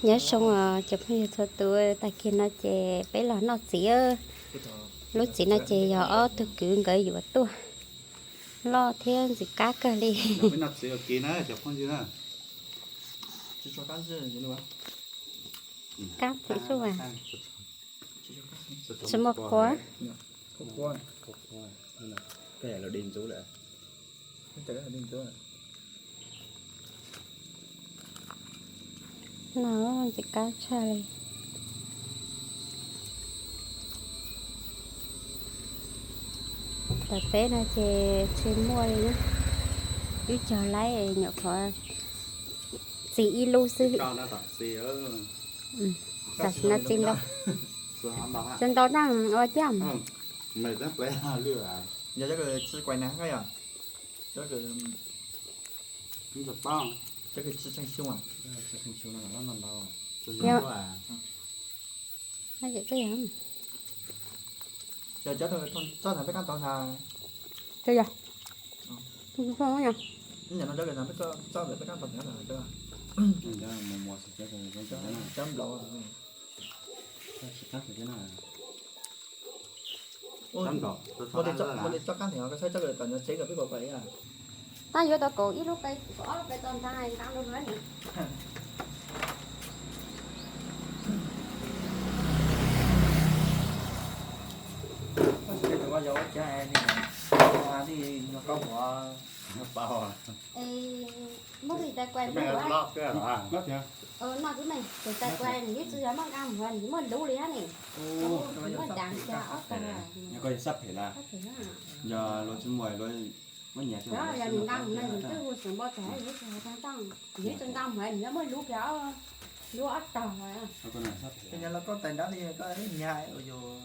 Nyob zoo os cov phooj ywg txhua tus, tag kis no ces peb los noj txiv. Lub txiv no ces yog ob tug kwv nkawd yuav tuaj, loj thiab ntxim qab kawg li. Qab txiv xwb as, tsis muaj qhuav. Noj ntxim qab tshaj li. Tam peb no ces tsis muaj li na, wb cog laib nyuam qhuav txiv ib lub xwb. Tam sim no txiv ntau, txiv ntau tag ua caj. Yog, tab yuav tau kaum ib lub qe, kaum ob lub qe txog ntag nqa lug lawm. Muab tais kuai, noj twb me, tais kuai nws yeej tsis yog muaj nqaa muag, nws muaj lub li hab ne. Muaj daav cas ob tog. Yog luag tsis muaj, luag muab nyiav, yog nws nqaa muag no nws twb hu xeem npau taws, nws yeej tsis hais tag nrho, nws yeej tsis nqaa muag, nws yuav muaj lub kiag, lub ob tog. Nyob los koj tais nrab li koj nyiav ua yus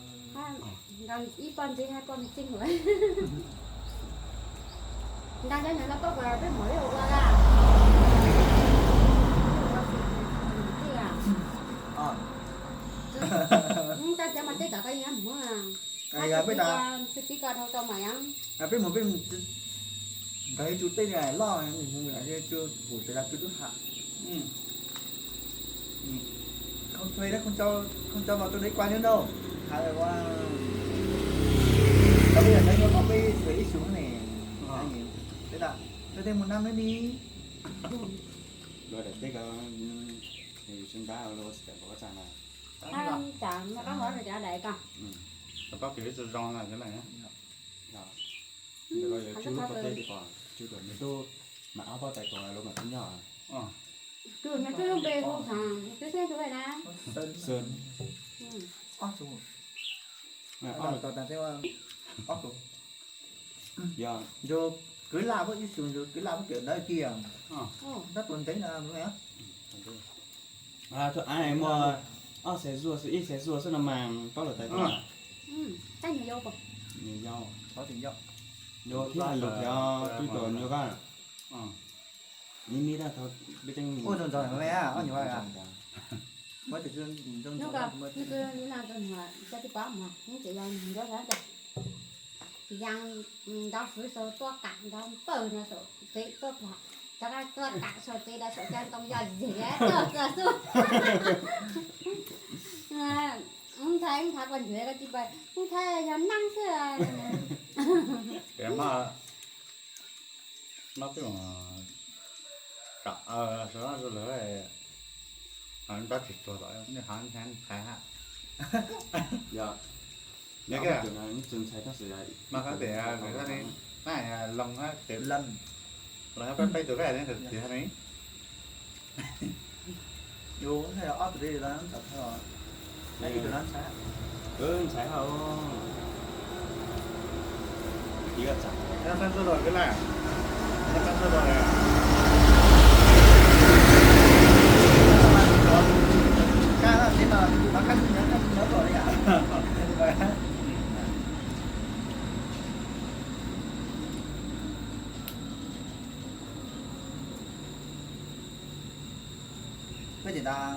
nqa ib poj ntxiv hab poj me txij mus. Nqa cov nyiav los koj puas peb muam li ua ua la? Tag cov mas tej tom koj nyiav mus. Peb mus peb nkawd ib tug tej loj, pum tsev las tub tub ham. Khoo thuê, khoo coj los rau deb kua nyob nrau. Hais ua, tau peb yog ntawd nyob kom peb txhua ib xyoo ne, peb tej mus nab neb ni. Luag daim teb ko, yus tsis ntab luag ua tsis tawm npaum koj txaj na. Tam no koj hov rau cov daim ko. Koj kev ib txwv zoo na. Ntawm ko yuav tsib lub pob teb tim ko, tsib lub, nws tub mas ob pob tais ko luag mam tub nyob. Tus nws twb lub npe hu xeem, twb xeeb tus na. Xeem. Ob tug. Yog, yus kwv lam pab ib xyoo, yus kwv lam pab pem dawb kiag. Tab tus ntev no. Thaum av muaj ob xees zuaj xwb, ib xees zuaj xwb no mas paub lawm tais ko. Nws yau, yus thiab yus cov tub tuas nyuag ko. Ib nib tag thaum peb tseem ua ntxoov ntxoo me ob nyuag. Hnub ko, hnub ko, hnub ko, hnub ko, hnub ko, hnub ko, yaa ntau fwv sau tuaj kam ntau pawg no sau tsev tuaj plam, cov ko tuaj kam sau tsev da saum cov ntoo yog zem tuaj txog xub. Ub ntxhais, ub ntxhais koj tsis pais, ub ntxhais yog neeb xwb. Nyob peb mus kam sawv daws lawm, nrab tsis tuag tom nej hav ntxhais hab. Yog, mas tes loo hab tes los peb tus koj tias ne. Yus ob tug li los ntxhais hab. Koj ces tas,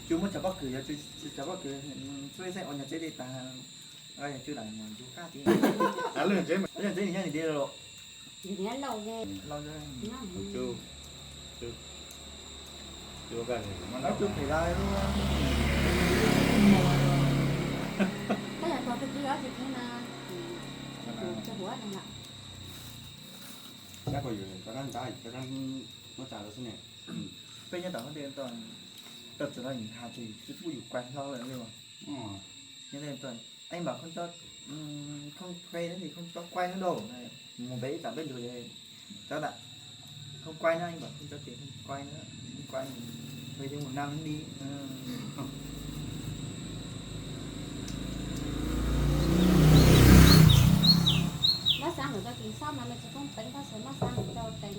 tsis muaj cov pob kws, yog tsis cov pob kws, txhua xeem ua nyuag tsev li tas, yog tsis lam mus yug kab ti. Nyuag tsev nws nyob li lauj. Tus phem los, tab yog tos tus tsis, tus tsis na, tus tsis huv no lawm. Sab ko yus rov qab nrad, rov qab muab tsa lawm xwb ne. Peb nyob tom hauv tej tau txawm los yus has txog yus twb pub yus kuaib hlo lawm li. Nyob tej tau, ib npam khaub ncaws, khaub ncaws kuaib na, mus pem ib tam peb lug, cov ntawd khaub kuaib na, ib npam khaub ncaws ces khaub kuaib na, khaub kuaib, peb twb mus naj li. Lab xav hauv tau tis xauj mas me tsis koob peev, tab sis lab xav hauv tau tes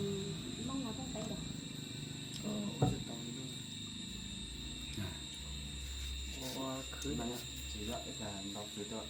Hmoob no koob peev lawm. Ua khwv no tsis yog ib tag ntaus khwv rau.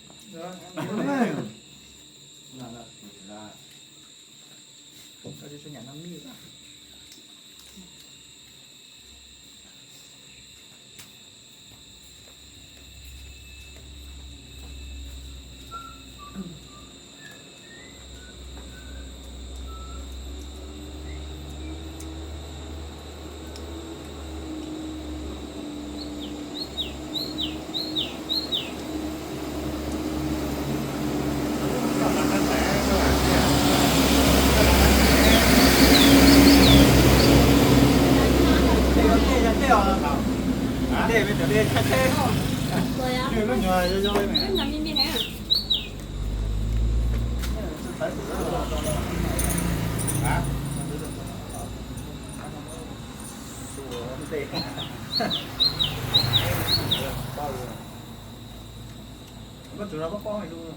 Koj tus no koj paub lus,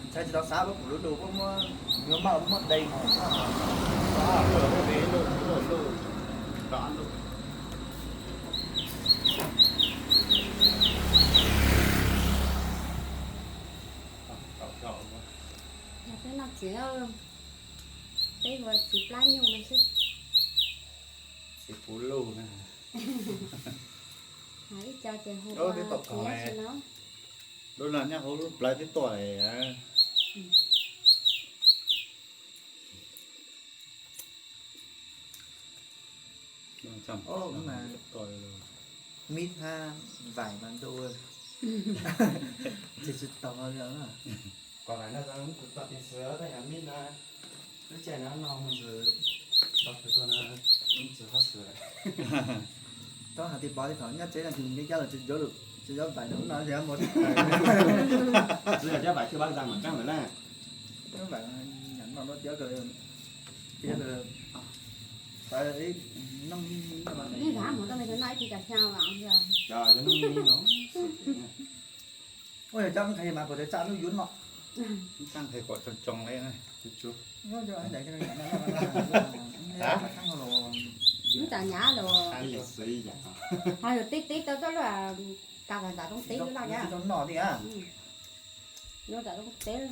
ntshai tsis tau xav, koj pum lub lus koj muab, nws maj los muab de mus. Yog peb noj txiv, peb ua txiv plab nyuj no xwb. Txiv puv luj na. Ib co ces hu ua txiv txiv no. Lub no nyob hauv lub plawv twb tuaj. Mib hab Vais mas ntu, tsis tsis tau li. Kom Vais no tus tom tis xwb, tab yog Mib no lub caij no no mus ntxwv, tau khwv tuaj no mus ntxwv hab xwb. Tau hais tias pov li thaum nyob tsev no tsis nco lawm, tsis nco lawm, tsis nco Vais no no yog mus. Tsis yog cov Vais thiaj pab zag mam tseeb lawm na. Cov Vais no no tias tias Ua yog cov nqaij mas puas tau tsa lub yuav no. Tsa nqaij kom tsoo tsoo li. Tsa nyav los, ho yog tib tib tau txoj lub, kav nram zoov teb lub laj nyob. Nram zoov teb.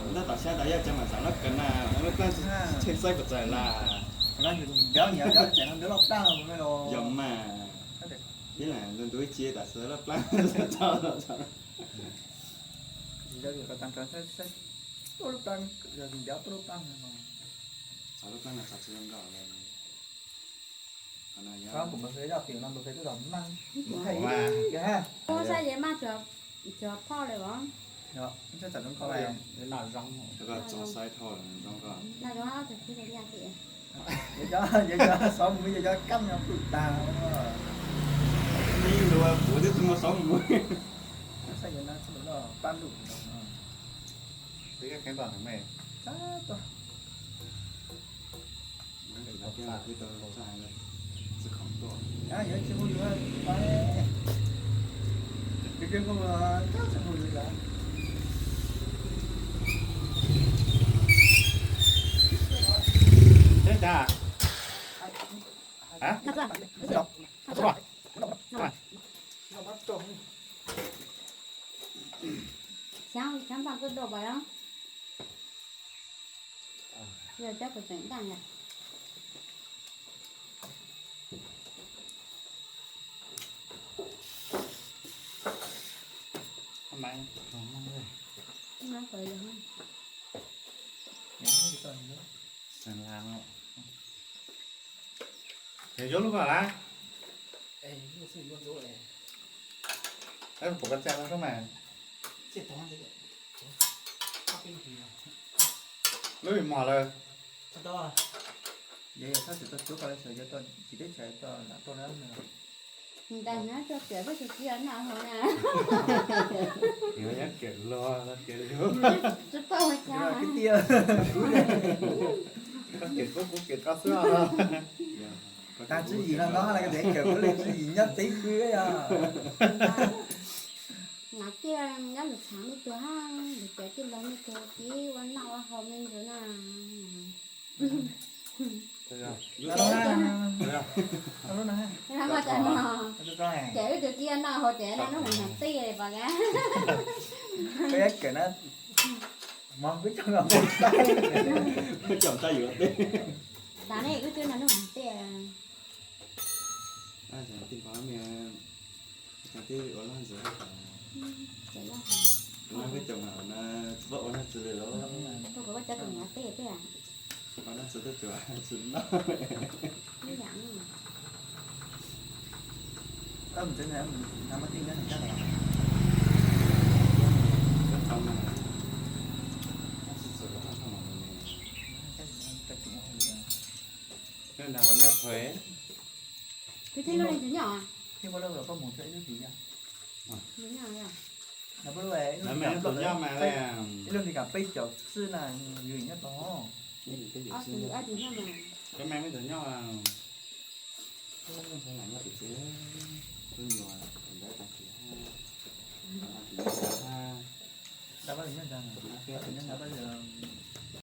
Ntawm tom xyab tas yog cov mam txav lub kawg na, lub plaab tsheej xaib puas txawg lawm. Yog mas, ib lam ntu ntu ib ci tam sis lub plaab txav txav. Lub plaab, lub plaab no txav tsis zoo nkauj li. Kuv mus xav zoj tim no mus xav twb los maj. Ua saib yeej maj cuag phauj li os. Txav zoo nkauj, txav zoo nkauj. Yog cov xauv mus, yog cov kab no pwm tag. Ib lus kuv twb tsis muaj xauv mus. Saib yuav na, txhob loj pab lus no. Peb kheev tau me. Yuav tsis hu yus, yuav tsis hu yus. Xyov, xyov npaj koj dua pas. Yog cov kuv tseem ntaj yom. Yuav lub ko lawm. Puas koj txaj no xwb mas. Lub mos lawm. Tsis tau cuab ko, tsis teb chaws tau lam tuaj na. Ntas nyob tso kiam peb tug txiv noj hauv na. Nyob kiam luag los kiam luag. Tsis paub ua cas. Koj kiam koj, kuv kiam koj xwb os. Tag tswv yim no no los tias kiam kuv li tswv yim nyob teb pw yog. Nab tiaj nyob lus tshav me tug hab, lus cawv tij laug me tug tib ua noj ua haus me ntsis na. Ces wb tug txiv noj haus ces noj hnub mus hnav tij pom ka. Koj ib kiam na, mog wb coj saib, wb coj saib yuav teb. Tas ne wb twb noj hnub mus hnav tij. Tij pom me, tij ua laj ntxwv, ua laj peb caug mas na, tsis paub ua laj ntxwv li los. Kuv cov tus hnav tij thiab. Ua laj ntxwv tuaj tsuas tsis noj. Mus tsev, mus hnav mov tij nyob hauv tsev los. Nyob hauv tsev. Kwv tij lub neej tus nyob. Ib lub nyob mas, ib lub nyob mas ib lub nyob mas peb caug xwb na, yus nyob tod. Cov me me tus nyob, tus nyuam ntawd tag kis, tus nyob ntawd, tus nyob ntawd.